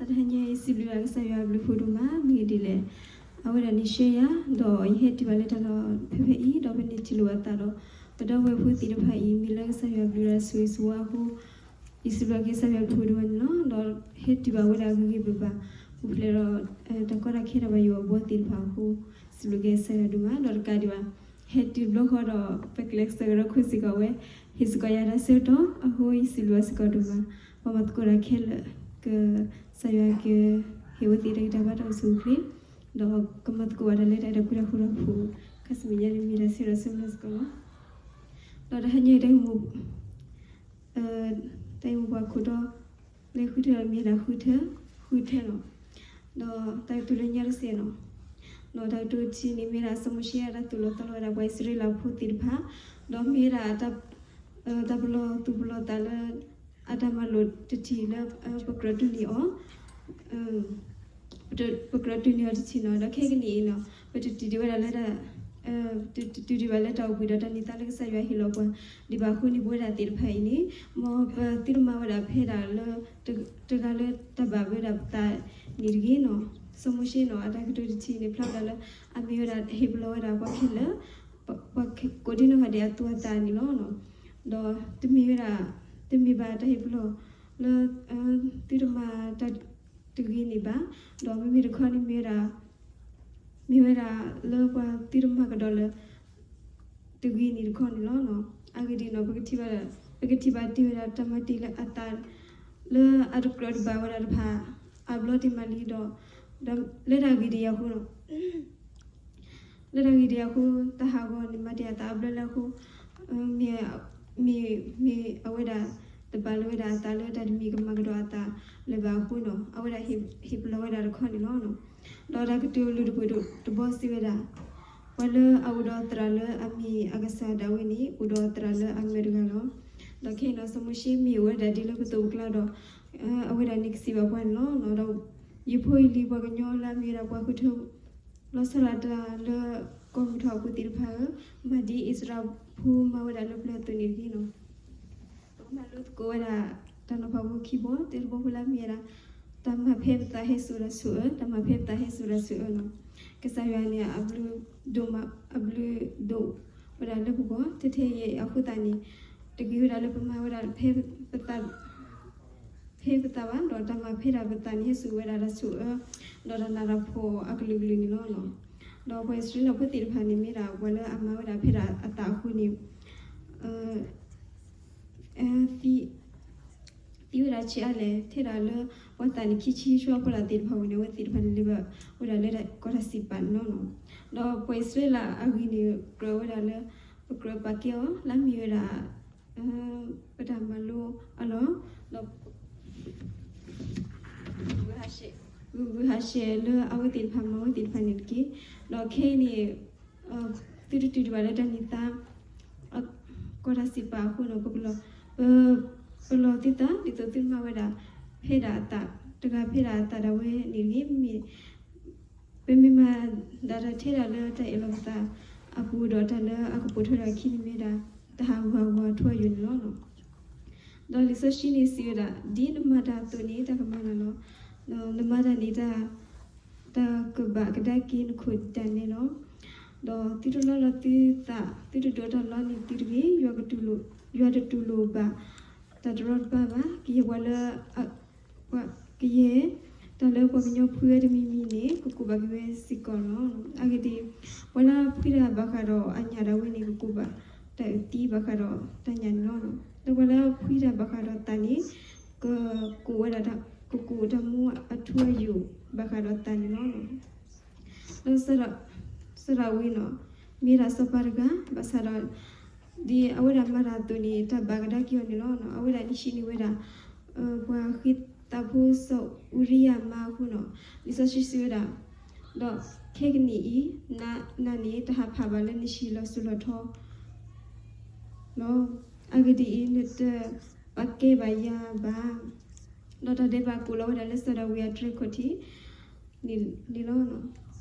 တဟါညါအံၤ စံးဘျုးဘၣ်ကစၢ်ယွၤအဘျုးအဖှိၣ်ဒိၣ်မး မ့ၢ်ဂ့ၢ်ဒ်လဲၣ်, အဝဲဒၣ်န့ၣ်ရှဲယၤ ဒီးယဟဲတုၤဘၣ်လၢတၢ်လီၢ်ဖဲဖဲအံၤ ဒီးပန့ၢ်ထံၣ်လိာ်အသးဒီး ပဒီပုၢ်ဝဲၢ်ဖိသ့ၣ်တဖၣ်အံၤ မ့ၢ်လၢကစၢ်ယွၤအဘျုးဒီးဆိၣ်ဂ့ၤဆိၣ်ဝါအဃိ ယစံးဘျုးက့ၤကစၢ်ယွၤအဘျုးအဖှိၣ်ဒိၣ်မးန့ၣ်လီၤ. ဒီးဟဲတုၤဘၣ်ဝဲဒၣ်ဂ့ၤဂ့ၤဘၣ်ဘၣ် ပူၤဖျဲးဒီး တၢ်ကီတၢ်ခဲတၢ်ဘၣ်ယိၣ်ဘၣ်ဘှီသ့ၣ်တဖၣ်အဃိ စံးဘျုးက့ၤကစၢ်ယွၤဒိၣ်မး ဒီးတကးဒံးဘၣ် ဟဲတုၤတဘျီဃီဒီး ပကျဲးစၢးကရၢခိၣ်စ့ၢ်ကီးဝဲ ဟ့ၣ်စ့ၢ်ကီးယၤတၢ်ဆၢကတီၢ်အဃိ ယစံးဘျုးအီၤစ့ၢ်ကီးဒိၣ်မး, ပှၤမၤသကိးတၢ်ခဲလၢာ် ကစၢ်ယွၤကဟ့ၣ်ဝဲသ့ၣ်တၢ်ဂံၢ်တၢ်ဘါတၢ်အိၣ်ဆူၣ်အိၣ်ချ့, ဒီးကမၤသကိးဘၣ်တၢ်လၢတၢ်အဲၣ်တၢ်ကွံတၢ်ဃူတၢ်ဖိး ခါဆူမဲာ်ညါန့ၣ်မ့ၢ်တၢ်ဆၢဒီးဆၢလီၤစ့ၢ်ကီးလီၤ. ဒီးတဟါညါအံၤတၢ်ဂ့ၢ်မိၢ် တၢ်ဂ့ၢ်မိၢ်ပှၢ်ခိၣ်တီ လၢဃုထၢဒီးမ့ၢ်ဒၣ်ဃုထၢ, ဃုထၢလီၤ. ဒီးတၢ်ကတိၤလၢညါတစဲးနီၤ, ဒီးတၢ်ကတိၤတထံၣ်န့ၣ် မ့ၢ်ဒၣ်စီၤမိၤၡ့အတၢ်သိၣ်လီၤသီလီၤဝဲဒၣ်ပှၤအံၣ်စရ့လးဖိသ့ၣ်တဖၣ်, ဒီးမ့ၢ်ဝဲဒၣ် တၢ်ပလီၢ်သူၣ်ပလီၢ်သးလၢ အတၢ်မၤလိာ်တထံၣ်လၢ ပကြၢးတူၢ်န့ၢ်အီၤ ပကြၢးတူၢ်န့ၢ်အီၤတထံၣ်နီၤ, ဒီးခဲကနံၣ်အံၤနီၤ ပတတုၤဒံးဝဲဒၣ်လၢ တတုၤဒံးဘၣ်လၢတၢ်အိၣ်ဘှံးဒီးတၢ်န့ၢ်သါလၢကစၢ်ယွၤဟ့ၣ်လီၤပှၤ ဒံးဘၣ်အဃိန့ၣ် ပဝဲဒၣ်သ့ၣ်တဖၣ်အံၤန့ၣ် မ်ပသုတမၤဝဲဒၣ်ဖဲဒၣ်လၢ တဂၤလၢတၢ်ဘၣ်ဝဲဒၣ်ပသးန့ၣ်တဂ့ၤနီၤ. စီၤမိၤၡ့နီၤ အတၢ်ကတိၤတထံၣ်န့ၣ် ဖျါဝဲဒၣ်လၢ အမ့ၢ်ဝဲဒၣ်ဟ့ၣ်ပလီၢ်ဝဲဒၣ်ပှၤခဲလၢာ် ပှၤကိးဒံနီၢ်ဂၤဒဲးအသူအသးန့ၣ်လီၤ. ဒီးတမ့ၢ်ဝဲဒၣ် တမ့ၢ်ဘၣ်တၢ်ဟ့ၣ်ပလီၢ်လၢ သုတမၤတၢ်တဂ့ၤန့ၣ်ဘၣ်, ဒီးမ့မ့ၢ်တခီန့ၣ်မ့ၢ်ဝဲဒၣ် မ့ၢ်ဝဲဒၣ်လၢပှၤသုတမၤကဒီးလၢ တဂ့ၤန့ၣ်တခီန့ၣ်လီၤ. အဂ့ၢ်ဒ်အံၤနီၤ ပကထံၣ်ဘၣ် ပကထံၣ်ဘၣ်တ့ၢ်ဝဲဒၣ်တၢ်မၤတ့ၢ်လၢအသး လၢအတကြၢးတဘၣ်ဝဲဒၣ်တဖၣ် အဘျီတ့ၢ်မးလံဒီး ဒီးလၢတၢ်ဂ့ၢ်ဒ်အံၤအဃိနီၤ လၢတၢ်ဂ့ၢ်ဒ်အံၤအဃိ တၢ်ဟးဂီၤန့ၣ် မၤတ့ၢ်အသးအဘျီလၢအဃိ မ့ၢ် မ့ၢ် မ့ၢ်အဝဲဒၣ် တဘၣ်လၢဝဲဒၣ်တၢ်တမံၤကမၤကဒီးအသးလၢၤဘၣ်အဃိနီၤ အဝဲဒၣ်ဟ့ၣ်ပလီၢ်ဝဲဒၣ်တခီန့ၣ်လီၤ. ဒီးတၢ်ကတိၤအလုၢ်တပှ့ၤတဘီစံးဝဲဒၣ် ပှၤလၢအအိၣ်ဒီးသရၣ်လၢအမ့ၢ်အကစၢ်ဒၣ်ဝဲန့ၣ် အိၣ်ဒီးသရၣ်လၢအမၢတဂၤလီၤ. ဒီးခဲအံၤနီၤ စီၤမိၤၡ့မ့ၢ်အိၣ်ဝဲဒၣ်ဒ်လၢပသိးပကျါဒီး အဝဲဒၣ်န့ၣ်ကစံးဘၣ်ပှၤန့ၣ်လီၤ. ဒီးယဖိယလံၤပှၤကညီလၢအမ့ၢ်ဝဲဒၣ်ပှၤဃုထၢ လီၤဆီဒၣ်တၢ်လၢကီၢ်မုၢ်ထီၣ်အပူၤသ့ၣ်တဖၣ်ဧၢ, မၤဒ်အံၣ်စရ့လးဖိမၤဝဲဒၣ်လၢပျၢၤအသိးန့ၣ်တက့ၢ်နီၤ. ပကမၤလိသကိးဝဲဒၣ် တၢ်နီၤဖးဖိခံဘီ, တၢတဘီဖိလၢအမ့ၢ်ဝဲဒၣ် တၢ်မၤဖဲပသးဟဲစိာ်တၢ်ဆိၣ်အၢ, တၢ်မၤဖဲပသးဟဲစိာ်တၢ်ဆိၣ်အၢနီၤ. ကစၢ်ယွၤန့ၣ် အဘျုးဒိၣ်မး အဘျုးဒိၣ်ဝဲဒၣ်လၢပဂီၢ် ထဲထဲအံၤအဃိသတးန့ၣ် တဂ့ၤဝဲဒၣ်လၢပမၤဝဲဒၣ်ဖဲပသး ဖဲပသးဘၣ်, ဒီးတၢ်မၤဖဲဒၣ်ပသးန့ၣ် ဟဲစိာ်ဝဲဒၣ်တၢ်ဆိၣ်အၢ ဒီးတၢ်နးတၢ်ဖှီၣ်အကလုာ်ကလုာ်န့ၣ်လီၤ. ဒီးပှၤအံၣ်စရ့လးဖိသ့ၣ်တဖၣ်န့ၣ် မ့ၢ်ဒၣ်ပှၤလၢအမၤဝဲဒၣ်ဖဲဒၣ်အသးအဃိန့ၣ် သံ သံဝဲဒၣ်ဆံးအါလဲၣ်, ထဲဒၣ်လၢ ပှၤသးန့ၣ်ခံဆံဆှီဖိလၢသ့ၣ်တဖၣ်ဝဲန့ၣ် အဝဲသ့ၣ်တဖၣ်န့ၣ် လဲၤဘၣ်ဝဲဒၣ်လၢကီၢ်တၢ်စံးပာ်န့ၣ်လီၤ. ဒီးပှၤအံၣ်စရ့လးအဂ့ၢ်န့ၣ် ကြၢးဝဲဒၣ်လၢ ပကြၢးပာ်ကဲအီၤ လၢအမ့ၢ်ဝဲဒၣ် ပတၢ်မၤလိအလီၢ်, ဒီး ဂုာ်ဂုာ်ဟးဆှဲးလၢအဝဲသ့ၣ်တဖၣ်မၤဝဲသ့ၣ်တဖၣ်န့ၣ်တက့ၢ်. ဒီးခဲအံၤန့ၣ် သုတတုၤဒံးဘၣ်လၢတၢ်န့ၢ်သါ ကီၢ်တၢ်စံးပာ်အဃိန့ၣ် ပ ပလီၢ်သုသး ဒ်သိးသုမၤဝဲဒၣ် ဖဲဒၣ်အသး တဂၤဖဲဒၣ်အသးဒၣ်ဝဲန့ၣ်တဂ့ၤ. မ့မ့ၢ် ပမ့ၢ်မၤဒၣ်တၢ်ထဲဒၣ်လၢတၢ်အ့ၣ်လိာ်ပသးအပူၤဒီး တၢ်လၢအကပိာ်ထွဲဒၣ်ခံန့ၣ်မ့ၢ်ဒၣ် တၢ်ဟးဂူာ်ဟးဂီၤအထူအယိာ်န့ၣ်လီၤ. ဒီးလံာ်စီဆှံန့ၣ်စံးဝဲဒၣ် ဒ်နမၤတၢ်အသိးန့ၣ် တၢ်ကမၤနၤလီၤ. ဒီးနမၤတၢ်န့ၣ် တၢ် တၢ်ကဘၣ်ကဒါက့ၤနခိၣ်နတၢ်နဲလီၤ. ဒီးသုတလီလီၤသုသး သုတဒိးတၢ်လီန့ၢ်သုတဂ့ၤ. ယွၤကတူၢ်လိာ် ယွၤတတူၢ်လိာ်ဘၣ် တၢ်တရီတပါဘၣ်. ကယဲၢ်ပှၤလၢ ပှၤ ကယဲၢ် တၢ်လၢပှၤကညီဖှံဝဲတမံၤမံၤန့ၣ် ကကူးဘၣ်က့ၤဝဲစ့ၢ်ကီးလီၤ. အဂ့ၢ်ဒ်အံၤ, ပှၤလၢအဖှံတၢ်ဘၣ်ဃးဒီးအညၣ်ဒၣ်ဝဲန့ၣ် ကကူးဘၣ် တၢ်အုၣ်သံဘၣ်ဃးဒီးတၢ်ညၣ်န့ၣ်လီၤ. ဒီးပှၤလၢအဖှံတၢ်ဘၣ်ဃးဒီးသးန့ၣ် ကကူးဝဲဒၣ် ကကူးတၢ်မူအထူအယိာ်ဘၣ်ဃးဒီးသးန့ၣ်လီၤ. ဒီး စီၤဒၤဝံးနီၤ မ့ၢ်ဒၣ်စီၤပၤတဂၤ ဘၣ်ဆၣ်ဒီး ဒ်အဝဲဒၣ်မၤတၢ်အသိးန့ၣ် တၢ်ဘၣ်ကဒါက့ၤအီၤန့ၣ်လီၤ. အဝဲဒၣ်နံၣ်ဆံးန့ၢ်ဝဲဒၣ် ပှၤဃ့သးဖိစီၤအူရံယၤမါအဃိနီၤ လံာ်စီဆှံစံးဝဲဒၣ်, ဒီးခဲကနံၣ်အံၤ နးန့ၣ်တဟးဖးဘၣ်လၢနဟံၣ်လီၤစိၤလီၤထီလီၤ. အဂ့ၢ်ဒ်အံၤ, နတပာ်ကဲဘၣ်ယၤဘၣ်. ဒီးတၢ်ဒဲးဘးကိးလီၤဝဲဒၣ်လၢစီၤဒၤဝံးအတြဲၤခီၣ်ထံးန့ၣ်လီၤ.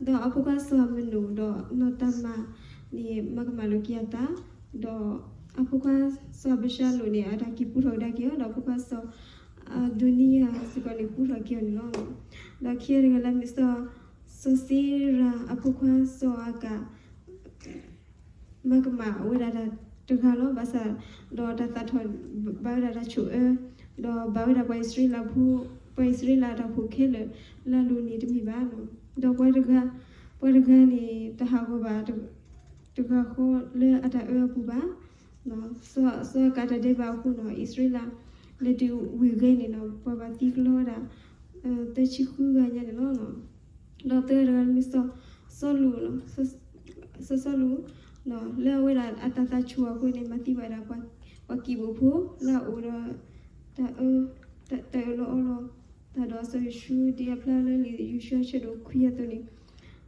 ဒီးအဖိခွါစီၤအၤမနိၣ်ဒီးနီၢ်တၤမၤန့ၣ် မၤကမၣ်လိာ်က့ၤအသး, ဒီးအဖိခွါစီၤအၤဘၡါလိၣ်န့ၣ် အတၢ်က့ၤပူထီၣ်ကဒါက့ၤအီၤ, ဒီးအဖိခွါစီၤ အဒိနံယၤစ့ၢ်ကီးန့ၣ် ကူၣ်ထီၣ်က့ၤအီၤန့ၣ်လီၤ. ဒီးခံဂၤတဂၤလၢမ့ၢ်စီၤ, စီၤစ့ရၤအဖိခွါစီၤအၤကး မၤကမၣ်ဝဲဒၣ်တၢ်တဂၤလီၤ. ဘၣ်ဆၣ်ဒီးတၢ်သးထီၣ်ဘၣ်ဝဲဒၣ်တၢ်ဆိၣ်အၢ, ဒီးဘၣ်ဝဲဒၣ်ပှၤအံၣ်စရ့လးဖိ, ပှၤအံၣ်စရ့လးအတၢ်အိၣ်ဖှိၣ်ခဲလၢာ် လၢအလိၤန့ၣ်တမ့ၢ်ဘၣ်လီၤ. ဒီးပှၤတဂၤ, ပှၤတဂၤန့ၣ် တဟးဂီၤဘၣ် တဂၤဃီလၢအတၢ်အၢအပူၤဘၣ်. စီၤ, စီၤအၤကးတၢ်ဒဲးဘးအဃိန့ၣ် အံၣ်စရ့လး လဲၤတုၤဝ့ၢ်ဂဲၤန့ၣ်ဒီး ပှၤဘၣ်သံကလီဝဲဒၣ် သၢဆံဃုဂၤညါန့ၣ်လီၤ. ဒီးသၢဂၤတဂၤမ့ၢ်စီၤစီလူး, စီၤစီလူး, လၢအဝဲဒၣ်အတၢ်သးဆူၣ်အဃိန့ၣ် မၤသံဘၣ်ဝဲဒၣ် ပှၤကံၢ်ဘိၣ်ဖိ လၢအအိၣ်ဒီး တၢ်အၢ, တၢ်အၢၣ်လီၤအီလီၤတၢ်ဒီးစီၤယိၤၡူ ဒ်အဖျါလၢလံာ်ယိၤၡူအဆၢဒိၣ်ခွံအသိးန့ၣ်,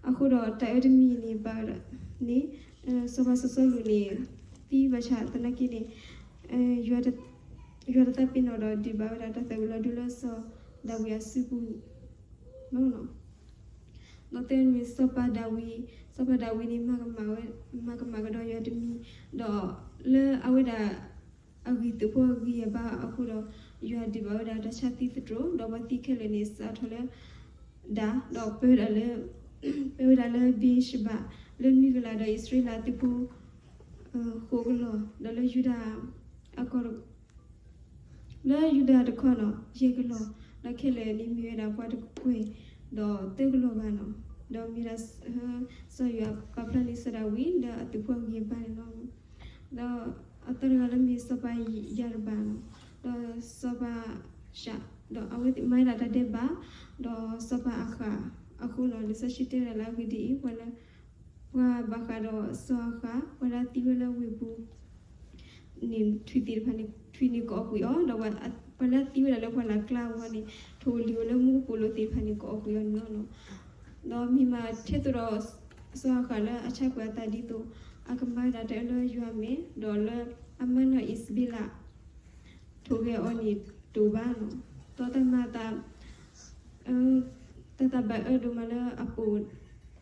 အဃိဒီးတၢ်အၢတမံၤန့ၣ် ဘၣ်န့ၣ် စီၤပၤစီၤစီလူးန့ၣ် သံဘၣ်ဆၣ်သနာ်က့န့ၣ် ယွၤတသးပ့ၤနီၣ်ဒီးဒုးဘၣ်ဝဲဒၣ်တၢ်သၢဝံၤလီၤဒုလၢစီၤဒၤဝံးအစုပူၤလီၤ. ဒီးသၢမ့ၢ်စီၤပၤဒၤဝံး, စီၤပၤဒၤဝံးန့ၣ် မၤကမၣ်ကဒီးယွၤတမံၤ, ဒီးလၢအဝဲဒၣ်အဂံၢ်သုးဖိအဂံၢ်အဘါအဃိဒီး ယွၤဒုးဘၣ်ဝဲဒၣ်တၢ်ဆါသံသတြိာ်, ဒီးပှၤသံခဲလၢာ်န့ၣ် စးထီၣ်လၢဒၣ်, ဒီးပၢဝဲဒၣ်လၢ, ပၢဝဲဒၣ်လၢဘ့ၤၡဘၣ် လၢနွံကလး ဒီးအံၣ်စရ့လးသုးဖိ ဃိးကလီၢ်, ဒီးလၢယူဒၤအကီၢ် လၢယူဒၤတခီန့ၣ် ယဲၢ်ကလီၢ်, ဒီးခဲလၢာ်န့ၣ်မ့ၢ်ဝဲဒၣ်ပှၤတကွဲၢ်ဒီးသၢကလီၢ်ဘၣ်န့ၣ်, ဒီးမ့ၢ်ဒၣ် စီၤယွၤပာ်ဖျါန့ၢ်စီၤဒၤဝံးလၢအသုးဖိအဂံၢ်အဘါန့ၣ်လီၤ. ဒီးအသီတဂၤလၢမ့ၢ်စီၤပၤယၤရဘၣ်န့ၣ်, ဒီးစီၤပၤၡၤ, ဒီးအဝဲသ့ၣ်မၤဝဲဒၣ်တၢ်ဒဲးဘး, ဒီးစီၤပၤအဃးအဃိန့ၣ် လံာ်စီဆှံတဲဝဲဒၣ်လၢအဂ့ၢ်ဒ်အံၤ, ပှၤလၢ ပှၤဘၣ်ဃးဒီးစီၤအဃး ပှၤလၢအသံဝဲလၢဝ့ၢ်ပူၤ န့ၣ် ထွံၣ်သ့ၣ်တဖၣ်န့ၣ် ထွံၣ်န့ၣ်ကအီၣ်ကွံာ်အီၤ, ဒီးပှၤလၢအသံဝဲဒၣ်လၢပှၢ်လၢ်ကျါအဂီၢ်န့ၣ် ထိၣ်ဧိၤလံၤဧိၤလၢမူကပိာ်လိၤသ့ၣ်တဖၣ်န့ၣ် ကအီၣ်ကွံာ်အီၤန့ၣ်လီၤ. ဒီးမ့ၢ်မးထဲသိးဒီး စီၤအဃးလၢအဆါကွံာ်အသးဒ်သိး အကမၤဝဲဒၣ်တၢ်အၢလၢယွၤအမဲာ်, ဒီးလၢအမါနီၢ်အံၣ်စဘ့လး ထိၣ်ဂဲၤအီၤန့ၣ်တအိၣ်ဘၣ်န့ၣ်, ဒီးတၢ်မၤအသး တၢ်သးဘၣ်အၢဒိၣ်မးလၢအပိာ်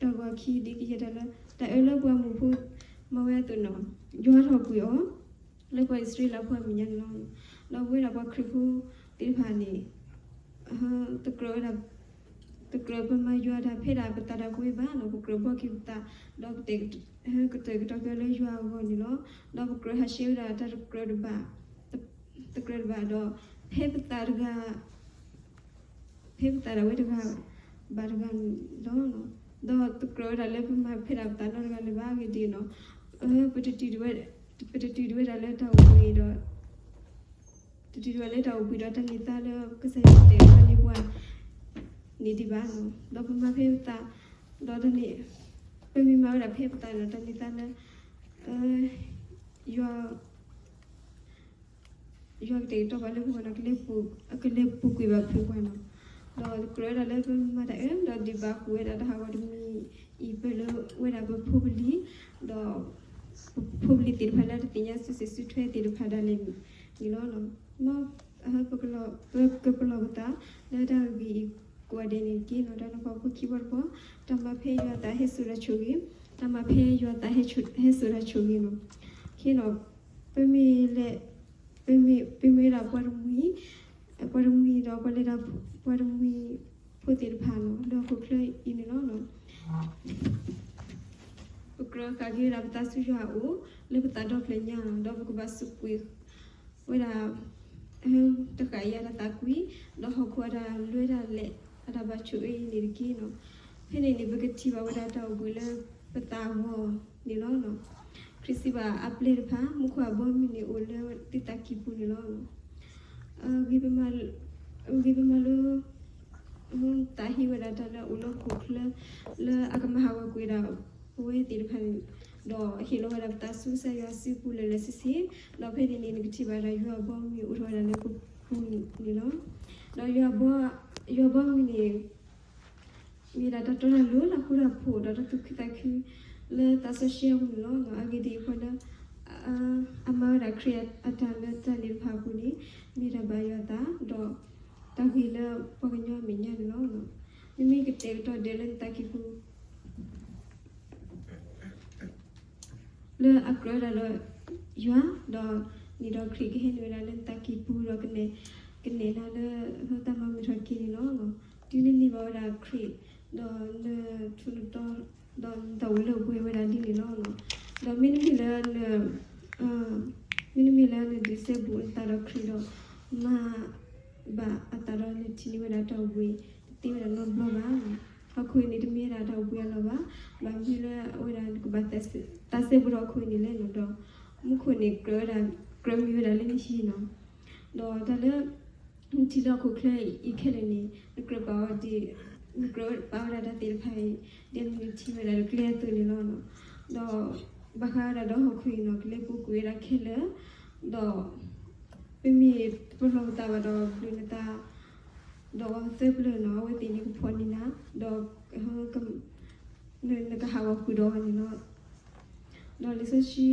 တၢ်ဂီၤခံ ဒ်ကယဲၢ်တၢ်လၢ တၢ်အၢလၢပှၤမုၣ်ဖိမၤဝဲအသိးန့ၣ် ယွၤထီၣ်ကွံာ်အီၤ လၢပှၤအံၣ်စရ့လးဖိအမဲာ်ညါန့ၣ်လီၤ. ဒီးပဝဲဒၣ်ပှၤခရံာ်ဖိသ့ၣ်တဖၣ်န့ၣ် တကြၢးဝဲဒၣ် တကြၢးပမၤယွၤတၢ်ဖဲဒၣ်ပသးတၢ်ကွဲးဘၣ်န့ၣ် ပကြၢးဘှီက့ၤပသး ဒီး ကတဲာ်ကတီၤက့ၤလၢယွၤအဂီၢ်န့ၣ်လီၤ. ဒီးပကြၢးဟးဆှဲးဝဲဒၣ်တၢ်တကြၢးတဘၣ် တကြၢးတဘၣ်ဒီး ဖဲပသးတဂၤ ဖဲပသးဒၣ်ဝဲတဂၤဘၣ်တဂၤန့ၣ်လီၤ. ဒီးတကြၢးဝဲဒၣ်လၢပမၤဖဲဒၣ်ပသးနီတဂၤလၢၤဘၣ်အဂ့ၢ်ဒ်အံၤန့ၣ်, ပတတုၤဒံးဝဲဒၣ်လၢတၢ်အိၣ်ဘှံးဒီး တတုၤဒံးဝဲဒၣ်လၢတၢ်အိၣ်ဘှံးဒီးတၢ်န့ၢ်သါလၢကစၢ်ယွၤတဲာ်အၢန့ၢ်ပှၤန့ၣ်ဒံးဘၣ်န့ၣ်, ဒီးပမၤဖဲပသး ဒီးတၢ်န့ၣ် ပမ့ၢ်မၤဝဲဒၣ်ဖဲပသးဒီးတၢ်န့ၢ်သါလၢ ယွၤ ယွၤကတဲာ်ကတီၤပှၤလၢပဂီၢ်ဒီး ကလဲၤပူၤကွံာ်ဘၣ်ဖုးပှၤန့ၣ်, ဒီးတကြၢးဝဲဒၣ်လၢပမၤတၢ်အၢ ဒီးဒုးဘၣ်ဃုာ်ဝဲဒၣ်တၢ်ဟးဂီၤတမံၤအံၤ ပလၢဝဲဒၣ်ပဖိပလံၤ ဒီး ပဖိပလံၤသ့ၣ်တဖၣ်လၢတသ့ၣ်ညါစုစ့ၢ်စုထွဲသ့ၣ်တဖၣ်ဒၣ်လဲာ်န့ၣ်လီၤ. မ် ပကပလီၢ်ပသး လၢတၢ်ဂ့ၢ်အံၤကိးဂၤဒဲးန့ၣ်တက့ၢ်န့ၣ်, ဒီးနကွၢ်ဖိခံဘီတဘီ, တၢ်မၤဖဲယွၤသးဟဲစိာ်တၢ်ဆိၣ်ဂ့ၤ, တၢ်မၤဖဲယွၤသးဟဲစိာ်တၢ်ဆိၣ်ဂ့ၤန့ၣ်, ခဲန့ၣ် ပမ့ၢ်လဲၤ ပမ့ၢ် ပမ့ၢ်ဝဲဒၣ်ပှၤတမှံၤ, ပှၤတမှံၤဒီးပှၤလဲၤဒၣ် ပှၤတမှံၤဖိသ့ၣ်တဖၣ်န့ၣ် လၢဟီၣ်ခိၣ်ချၢအံၤန့ၣ်လီၤ. ပကြၢးဃၣ်က့ၤဝဲဒၣ်ပသးဆူယွၤအအိၣ် လၢပသးဒီဖျၢၣ်ညါ, ဒီးပကဘၣ်စူးကွံာ်ဝဲဒၣ် တဃာ်အံၤအတၢ်သးကွံ, ဒီးဟီၣ်ခိၣ်အတၢ်လွဲတၢ်လဲၣ် အတၢ်ဘၣ်ဆိၣ်အၢအံၤန့ၣ်တက့ၢ်န့ၣ်, ဖဲန့ၣ်န့ၣ် ပကထံၣ်ဘၣ်ဝဲဒၣ်တၢ်အိၣ်ဘှံးလၢပသးအဂီၢ်န့ၣ်လီၤ. ခရံာ်စံးဘၣ်အပျဲၢ်တဖၣ်, မူခိၣ်အဘီအမုၢ်န့ၣ်အိၣ်လၢသုသးကံၢ်ပူၤန့ၣ်လီၤ. ဂ့ၤပမၤလိ သးဟ့ဝဲဒၣ်တၢ်လၢအအိၣ်လၢဟီၣ်ခိၣ်ချၢ လၢအကမၤဟးဂီၤကွံာ်ဒၣ်ပဝဲသ့ၣ်တဖၣ်န့ၣ်, ဒီးဟ့ၣ်လီၤဝဲဒၣ်ပသးဆူကစၢ်ယွၤစုပူၤလၢာ်လၢာ်ဆ့ဆ့, ဒီးဖဲန့ၣ်န့ၣ် နကထံၣ်ဘၣ်ဒၣ်ယွၤအဘီအမုၢ်အိၣ်ထီၣ်ဝဲဒၣ်လၢပပူၤန့ၣ်လီၤ. ဒီးယွၤအဘီအမုၢ်န့ၣ် မ့ၢ်ဒၣ်တၢ်တီတၢ်လိၤ တၢ်ဃူတၢ်ဖိး ဒီးတၢ်သူၣ်ခုသးခု လၢသးစီဆှံအပူၤန့ၣ်လီၤ. အဂ့ၢ်ဒ်အံၤ, ပှၤလၢ အမၤဝဲဒၣ်ခရံာ်အတၢ်လၢတၢ်န့ၣ်တဖၣ်အပူၤန့ၣ် မ့ၢ်တၢ်ဘၣ်ယွၤအသး ဒီးတၢ်ဂ့ၤလၢပှၤကညီအမဲာ်ညါန့ၣ်လီၤ. နမ့ၢ်ကတဲာ်ကတီၤဒဲးလၢနသးကံၢ်ပူၤ လၢအကြၢးဝဲဒၣ်ဒီးယွၤ, ဒီးနံၤဒီးခရံာ်ကဟဲနုာ်ဝဲဒၣ်လၢနသးကံၢ်ပူၤ ဒီးကနဲၣ် ကနဲၣ်နၤလၢတၢ်မၤမုာ်ထီၣ်က့ၤန့ၣ်လီၤ. တုၤနန့ၢ်ဘၣ်ဝဲဒၣ်ခရံာ်, ဒီးနထူးနတီၤ, ဒီးနတၢ်အိၣ်လၢပှဲၤဝဲဒၣ်ဒ်န့ၣ်လီၤ. ဒီးမ့တမ့ၢ်လၢန မ့တမ့ၢ်လၢနဒုးစဲဘူးနသးဒီးခရံာ်ဒီး မၤဘၣ်အသးဒီးနထံၣ်န့ၢ်ဝဲဒၣ်တၢ်အိၣ်ဘှံး တသ့ဝဲဒၣ်နီတဘျီဘၣ်. ဟီၣ်ခိၣ်အံၤန့ၣ် တမ့ၢ်ဝဲဒၣ်တၢ်အိၣ်ဘှံးအလီၢ်ဘၣ်. ဘၣ်မနုၤလၢအဝဲဒၣ်နကဘၣ်သးစဲဘူးဒီးဟီၣ်ခိၣ်အံၤန့ၣ်လဲၣ်န့ၣ်ဒီး မူခိၣ်န့ၣ် ကြၢးဝဲဒၣ် ကြၢးမံၤဝဲဒၣ်လၢနဟံၣ်န့ၣ်လီၤ. ဒီးတၢ်လၢ နထံၣ်လၢဟီၣ်ခိၣ်ချၢအံၤခဲလၢာ်န့ၣ် နကြၢးပာ်အီၤဒ် နကြၢးပာ်ဝဲဒၣ်တၢ်သ့ၣ်တဖၣ်အံၤ ဒ်အမ့ၢ်နထံၣ်ဝဲဒၣ်လၢကျဲအသိးန့ၣ်လီၤ. ဒီးဘၣ်ဃးဝဲဒၣ်ဒီးဟီၣ်ခိၣ်အံၤန့ၣ် ကလဲၤပူၤကွံာ်ဝဲဒၣ်ခဲလၢာ်, ဒီး ပမ့ၢ်တပလီၢ်ပသးဘၣ်ဒီး ဘျုးနသး ဒီးသၢပျၢၤန့ၣ် အဝဲသ့ၣ်န့ၣ်ကဖီၣ်န့ၢ်နၤ, ဒီး နကဟးဂီၤဃုာ်ဒီးအီၤန့ၣ်လီၤ. ဒီးလံာ်စီဆှံ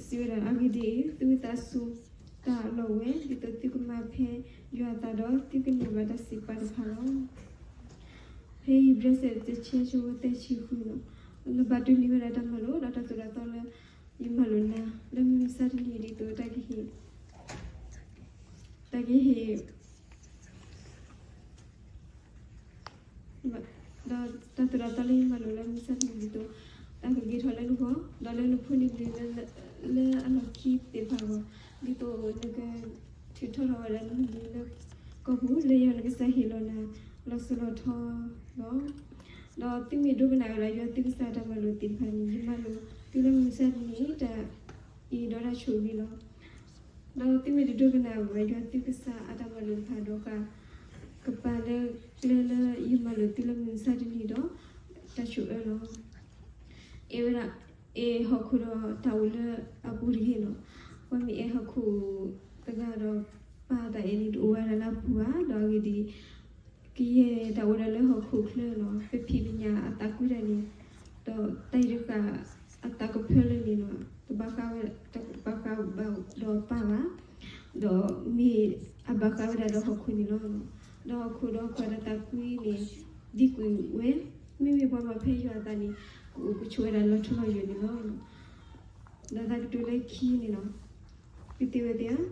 စံးဝဲဒၣ် အဂ့ၢ်ဒ်အံၤ, သုသးစူၤတၢ်အလီၢ်ဝဲ, ဒ်သိးသုကမၤဖဲယွၤအသးဒီး သုကန့ၢ်ဘၣ်တၢ်စံးပာ်တဖၣ်လီၤ. ဖဲဧ့ၤဘြံၤ တဆံ ဆၢဖိသၢဆံဃုန့ၣ်, နဘၣ်တူၢ်န့ၢ်ဝဲဒၣ်တၢ်မၤလိာ် ဒီးတၢ်သိၣ်တၢ်သီလၢ ယမၤလိာ်နၤ လၢမုၢ်မဆါတနံၤ ဒ်သိးတၢ်ကဟ့ၣ် တၢ်ကဟ့ၣ် ဒီးတၢ်သိၣ်တၢ်သီလၢယမၤလိာ်လၢမုၢ်မဆါတနံၤ ဒ်သိးတၢ်ကဂ့ၤထီၣ်လၢနဂီၢ်, ဒီးလၢနဖိနလံၤလၢအလီၢ်ခံသ့ၣ်တဖၣ်အဂီၢ်, ဒ်သိးနကထုးထီထီၣ်ဝဲဒၣ်နမုၢ်နံၤလၢကီၢ်ပူၤ လၢယွၤနကစၢ်ဟ့ၣ်လီၤနၤ လီၤစိၤလီၤထီလီၤ. ဒီးသုမ့ၢ်ဒိကနၣ်ဝဲဒၣ်ယွၤသုကစၢ်အတၢ်မၤလိာ်သ့ၣ်တဖၣ်န့ၣ် ယမၤလိာ်သုလၢမုၢ်မဆါတနံၤ တၢ်အံၤဒီးတၢ်ဆိၣ်ဂ့ၤလီၤ. ဒီးသုမ့ၢ်တဒိကနၣ်ဝဲဒၣ်ယွၤသုကစၢ်အတၢ်မၤလိာ်တဖၣ်ဒီး ကပာ်လၢကျဲလၢယမၤလိာ်သုလၢမုၢ်မဆါတနံၤဒီး တၢ်ဆိၣ်အၢလီၤ. အဲၣ်ဝဲဒၣ် အဲၣ်ဟီၣ်ခိၣ်ဒီးတၢ်အိၣ်လၢအပူၤတဂ့ၤန့ၣ်, ပှၤမ့ၢ်အဲၣ်ဟီၣ်ခိၣ်တဂၤဒီး ပၢ်တၢ်အဲၣ်န့ၣ်တအိၣ်ဝဲဒၣ်လၢအပူၤဘၣ်, ဒီးအဂ့ၢ်ဒ်အံၤ ကယဲၢ်တၢ်အိၣ်ဝဲဒၣ်လၢဟီၣ်ခိၣ်ချၢန့ၣ် ပဖံးပညၣ်အသးကွံတၢ်န့ၣ်, ဒီးတၢ်အံၤတဃၣ်အသးကဖၢလၢန့ၣ်န့ၣ် တဘၣ်ဃးဝဲ တဘၣ်ဃးဘၣ်ဒီးပၢ်ဘၣ်, ဒီးမ့ၢ်အဘၣ်ဃးဝဲဒၣ်ဒီးဟီၣ်ခိၣ်န့ၣ်လီၤ. ဒီးဟီၣ်ခိၣ်ဒီးပှၤတၢ်သးကွံန့ၣ် ဒံကွံာ်ဝဲ, မ့မ့ၢ်ပှၤမၤဖဲယွၤအသးန့ၣ် ကအိၣ်ကဆိးဝဲဒၣ်လီၤထူလီၤယိာ်န့ၣ်လီၤ. ဒီးတၢ်ကတိၤလၢခံန့ၣ်လီၤ. ပသ့ဝဲသ့ဧ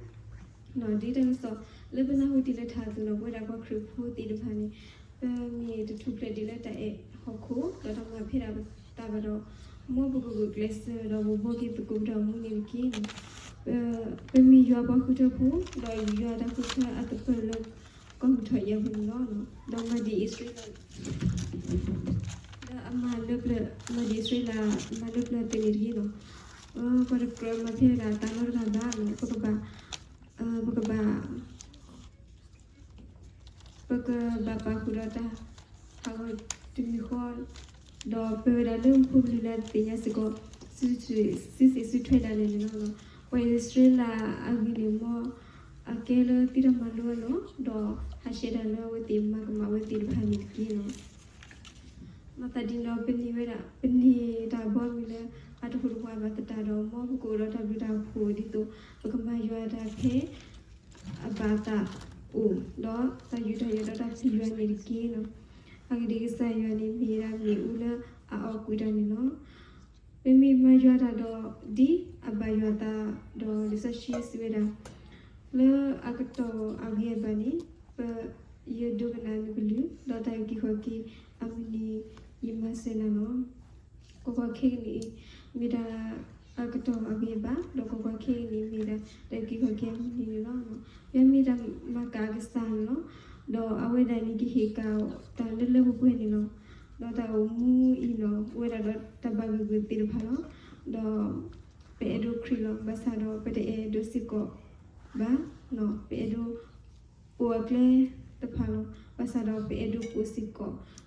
ါ. ဒ်တၢ်ကစီၣ် လၢပနၢ်ဟူတ့ၢ်လၢထးအသိးန့ၣ် ပဝဲဒၣ်ပှၤခရံာ်ဖိသ့ၣ်တဖၣ်န့ၣ် ပမ့ၢ်တထူၣ်ဖျဲးဒ်လၢတၢ်အဲၣ်ဟီၣ်ခိၣ် ဒီးတၢ်မၤဖဲဒၣ်ပသးဘၣ်ဒီး မ်ပကဂုာ်ကျဲးစၢးဒီးပဘှီက့ၤသကိးပတၢ်အိၣ်မူန့ၣ်တက့ၢ်. ပမ့ၢ်ယွၤပှၤဃုထၢဖိ ဒီးယွၤတၢ်ဃုထၢအသပၢၤလၢကီၢ်မုၢ်ထီၣ်အံၤအပူၤန့ၣ်လီၤ. ဒီးမၤဒံးအံၣ်စရ့လး လၢအမၤလၢပျၢၤ မၤဒံးအံၣ်စရ့လး မၤလၢပျၢၤသ့ၣ်န့ၣ်တဂ့ၤန့ၣ်, ပှၤတကြၢးမၤဖဲဒၣ်တၢ်လီတဂၤဘၣ်န့ၣ် ပကဘၣ် ပကဘၣ် ပကဘၣ်ပာ်ဃုာ်ဒီးတၢ်ဟးဂီၤတမံၤဃီ, ဒီးပဝဲဒၣ်လၢပဖိပလံၤလၢအသ့ၣ်ညါစ့ၢ်ကီး စုဆူၣ်စုဆှံစုထွဲဒၣ်လဲာ်န့ၣ်လီၤ. ပှၤအံၣ်စရ့လးအဂ့ၢ်န့ၣ် မ်အကဲလၢသုတၢ်မၤလိအလီၢ်, ဒီးဟးဆှဲးတၢ်လၢအဝဲသ့ၣ်မၤကမၣ်ဝဲသ့ၣ်တဖၣ်န့ၣ်တက့ၢ်လီၤ. မၤသးဒ်န့ၣ်ဒီး ပန့ၢ်ဝဲဒၣ် ပန့ၢ်တၢ်ဘီမုၢ်လၢအတဟူးတဝးဘၣ်သတးဒီး မ်ပကအိၣ်ဒီးတၢ်ဘျုးတၢ်ဖှိၣ်ဒ်သိး ပကမၤယွၤတၢ်ဖဲ အဘၣ်တၢ်အိၣ် ဒီးတၢ်ယူးတၢ်ယီၣ်ဒီးတၢ်ပျံၤယွၤန့ၣ်တက့ၢ်လီၤ. အဂ့ၢ်ဒ်အံၤ, ကစၢ်ယွၤန့ၣ်မ့ၢ်ဝဲဒၣ်မ့ၣ်အူလၢအအီၣ်ကွံာ်တၢ်န့ၣ်လီၤ. ပမ့ၢ်မၤယွၤတၢ်ဒီး ဒ်အဘၣ်ယွၤအသးဒီး လံာ်စီဆှံစံးဝဲဒၣ် လၢအကတီၢ်အဂ့ၤအဘၣ်န့ၣ် ပ ယဒိကနၣ်နကလုၢ် ဒီးတၢ်အုၣ်က့ၤခီၣ်က့ၤအမုၢ်နံၤ ယမၤစၢၤနၤလီၤ. ကွၢ်ကွၢ်, ခဲကနံၣ်အံၤ မ့ၢ်ဒၣ်အကတီၢ်အဂ့ၤအဘၣ်, ဒီးကွၢ်ကွၢ်, ခဲကနံၣ်အံၤ မ့ၢ်ဒၣ်တၢ်အုၣ်က့ၤခီၣ်က့ၤအမုၢ်နံၤန့ၣ်လီၤ. ယွၤမ့ၢ်တၢ်မၤကၤအကစၢ်န့ၣ်လီၤ. ဒီးအဝဲဒၣ်န့ၣ်ကဟ့ၣ်ကၣ်တၢ်လၢလၢပှဲၤပှဲၤန့ၣ်လီၤ. ဒီးတၢ်အိၣ်မူအံၤန့ၣ် အိၣ်ဝဲဒၣ်ဒီးတၢ်ဘၣ်ဂ့ၢ်ဂုာ်သ့ၣ်တဖၣ်လီၤ. ဒီးပအဲၣ်ဒိးခရံာ်လီၤ. ဘၣ်ဆၣ်ဒီးပတအဲၣ်ဒိးစ့ၢ်ကီးဘၣ်, ပအဲၣ်ဒိး ပိာ်အကျဲတဖၣ်လီၤ. ဘၣ်ဆၣ်ဒီးပအဲၣ်ဒိးပိာ်စ့ၢ်ကီး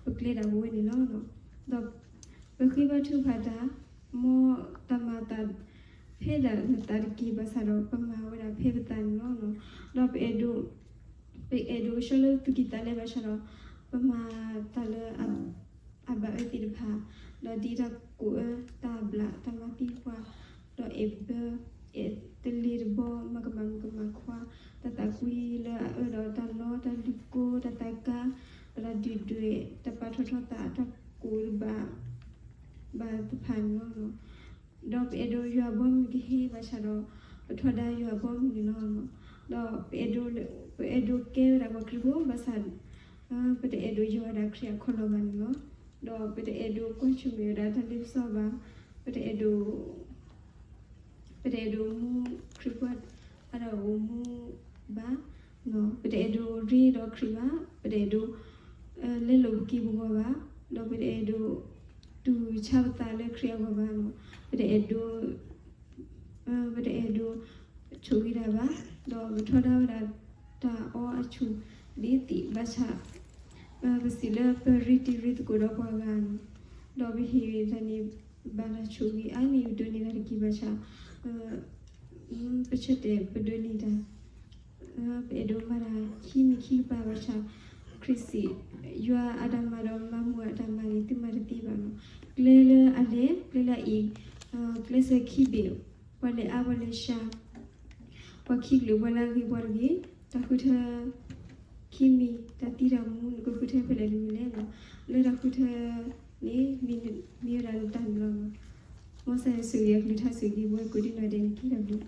ပကျဲဒၣ်ပဝဲန့ၣ်လီၤ. ဒီးပဃ့ဘါထုကဖၣ်တၢ်, မ်တၢ်မၤအသးဖဲဒၣ်နသးတက့ၢ်. ဘၣ်ဆၣ်ဒီးပမၤဝဲဒၣ်ဖဲပသးန့ၣ်လီၤ. ဒီးပအဲၣ်ဒိး ပအဲၣ်ဒိးကဆှီလၢသူၣ်ကံၢ်သးလဲ ဘၣ်ဆၣ်ဒီး ပမၤတၢ်လၢ အဘၣ်အၢသ့ၣ်တဖၣ်, ဒီးဒ်တၢ်ကိးအၢ တၢ်ဘျး တၢ်မၤသံပှၤ, ဒီးအဲၣ်ဘၢ အဲၣ်တလ့ၤတဘီ မၤကမၣ်မုၣ်ကမၣ်ခွါ, တၢ်သးကွံလၢအအၢဒီးတၢ်လီ တၢ်လုၢ်ကိ တၢ်သးကါ, ဒီးတၢ်ဒုၣ်ဒွဲၣ် တၢ်ပာ်ထီၣ်ထီသး တၢ်ကိးတဘၣ် ဘၣ်တဖၣ်န့ၣ်လီၤ. ဒီးပအဲၣ်ဒိးယွၤအဘီအမုၢ်ကဟဲ ဘၣ်ဆၣ်ဒီး ပထီဒါယွၤအဘီအမုၢ်န့ၣ်လီၤ. ဒီးပအဲၣ်ဒိး ပအဲၣ်ဒိးကဲဝဲဒၣ်ပှၤခရံာ်ဖိ ဘၣ်ဆၣ် ပတအဲၣ်ဒိးယီၤဝဲဒၣ်ခရံာ်အခီၣ်လီၢ်ဘၣ်န့ၣ်လီၤ. ဒီးပတအဲၣ်ဒိးကွၢ်ဆၢၣ်မဲာ်ဝဲဒၣ်တၢ်လ့ပစီဘၣ်. ပတအဲၣ်ဒိး ပတအဲၣ်ဒိးမူခရံာ်ဖိအတၢ်အိၣ်မူဘၣ်. ပတအဲၣ်ဒိးရ့ဒီးခရံာ်ဘၣ်. ပတအဲၣ်ဒိး လဲလိာ်ပက့ၢ်ပဂီၤဘၣ်. ဒီးပတအဲၣ်ဒိး တူၢ်ဆါပသးလၢခရံာ်အဂီၢ်ဘၣ်. ပတအဲၣ်ဒိး ပတအဲၣ်ဒိး ဆိၣ်ဂ့ၤတၢ်ဘၣ်. ဒီးပထီဒါဝဲဒၣ်တၢ်အီအဆူၣ်ဒ်သိး ဘၣ်ဆၣ် ပစံးလၢပရ့တံၤရ့သကိးဒီးပှၤဂၤန့ၣ်, ဒီးပဟ့ၣ်တၢ်န့ၣ် ဘၣ်တၢ်ဆိၣ်ဂ့ၤအါန့ၢ် ပဒိးန့ၢ်တၢ်တက့ၢ်ဘၣ်ဆၣ် ပဆၢတဲာ်ပဒိးန့ၢ်တၢ်, ပအဲၣ်ဒိးမၤတၢ်ခံမံၤခံကပၤဘၣ်ဆၣ် ခရံာ်စံး, ယွၤအတၢ်မၤဒီးမၤမူအတၢ်မၤန့ၣ် သုမၤတသ့ဘၣ်လီၤ. ကျဲလၢအလဲၤ ကျဲလၢအအံၤ, ကျဲစၢၤခံဘ့ၣ်, ပှၤလဲၤအါပှၤလဲၤစှၤ, ပှၤခံကလုာ်ပှၤလၢအဂ့ၤပှၤတဂ့ၤ, တၢ်ဃုထၢ ခံမံၤ တၢ်သံတၢ်မူ နကဃုထၢဖဲလဲၣ်တမံၤလဲၣ်. လၢတၢ်ဃုထၢန့ၣ် မ့ၢ်ဝဲဒၣ်နတၢ်န့ၣ်လီၤ. မ်ကစၢ်ယွၤဆိၣ်ဂ့ၤအကလုၢ်ကထါ ဆိၣ်ဂ့ၤပဝဲကိးဒံနီၢ်ဒဲးန့ၣ်တက့ၢ်.